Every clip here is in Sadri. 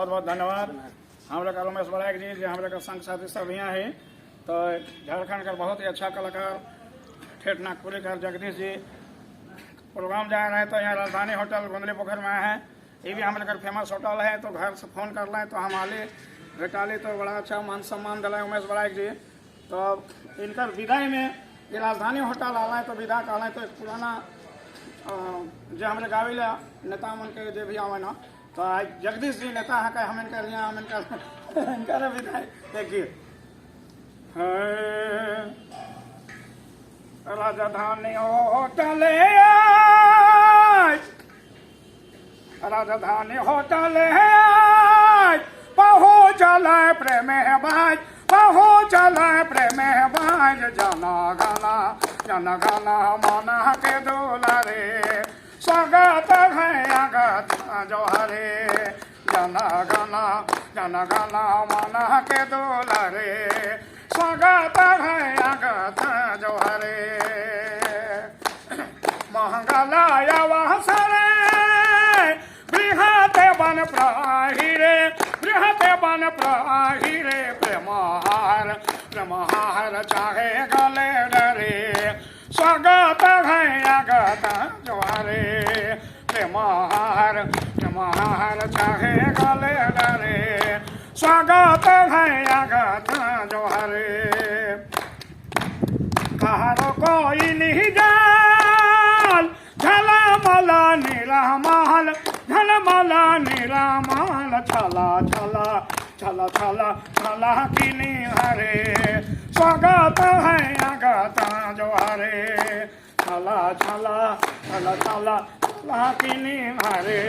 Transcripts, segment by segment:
बहुत बहुत धन्यवाद। हम लोग का रमेश बड़ाइक जी, जो हम लोग का संग साथी सब यहाँ है, तो झारखंड का बहुत ही अच्छा कलाकार, ठेठ नागपुरी का जगदीश जी प्रोग्राम जा रहे हैं, तो यहाँ राजधानी होटल गोंदली पोखर में आए हैं। ये भी हम लोग का फेमस होटल है। तो घर से फोन कर रहे हैं तो हम आले भेटाली, तो बड़ा अच्छा मान सम्मान दिलाए उमेश बड़ाइक जी। तो इनकर विदाई में ये राजधानी होटल आला है, तो विदा कहला है, तो एक पुराना जो हमारे गावेला नेता मन के जो भी आवे ना, तो आज जगदीश जी नेता है के हम इनकर यहाँ हम इनकर इनकर विदाई देखिए है। राजधानी होटल, राजधानी होटल पहुँचल प्रेम बाज, पहुँचल प्रेम बाज। जना गना जन गना मन के दुलारे, स्वागत है आगत जो हरे। जन गना जन गना मन के दुलारे, स्वागत है आगत जो हरे। मंगलाय अवसरे बृहत बन प्राहिरे, बृहत बन प्राहिरे। प्रेमहार प्रेमहार चाहे गले डरे, स्वागत है आगत जो हरे। प्रेमहार प्रेमहार चाहे गले डरे, स्वागत है आगत जो हरे। कहारो कोई नहीं जाल, झलमला नीला महल, झलमला नीला महल। छला छला छला छला छला किनी हरे, स्वागत है आगत जो हरे। छला छला छला छला छला किनी हरे,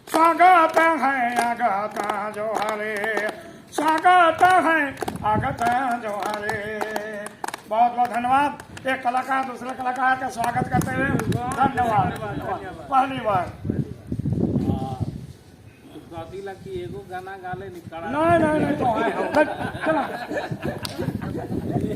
स्वागत है आगत जो हरे। स्वागत है आगत जो हरे। बहुत बहुत धन्यवाद। एक कलाकार दूसरे कलाकार का स्वागत करते हुए धन्यवाद, धन्यवाद। पहली बार। कथी कि एगो गाना गाले निकला। नहीं नहीं नहीं, तो है, चला।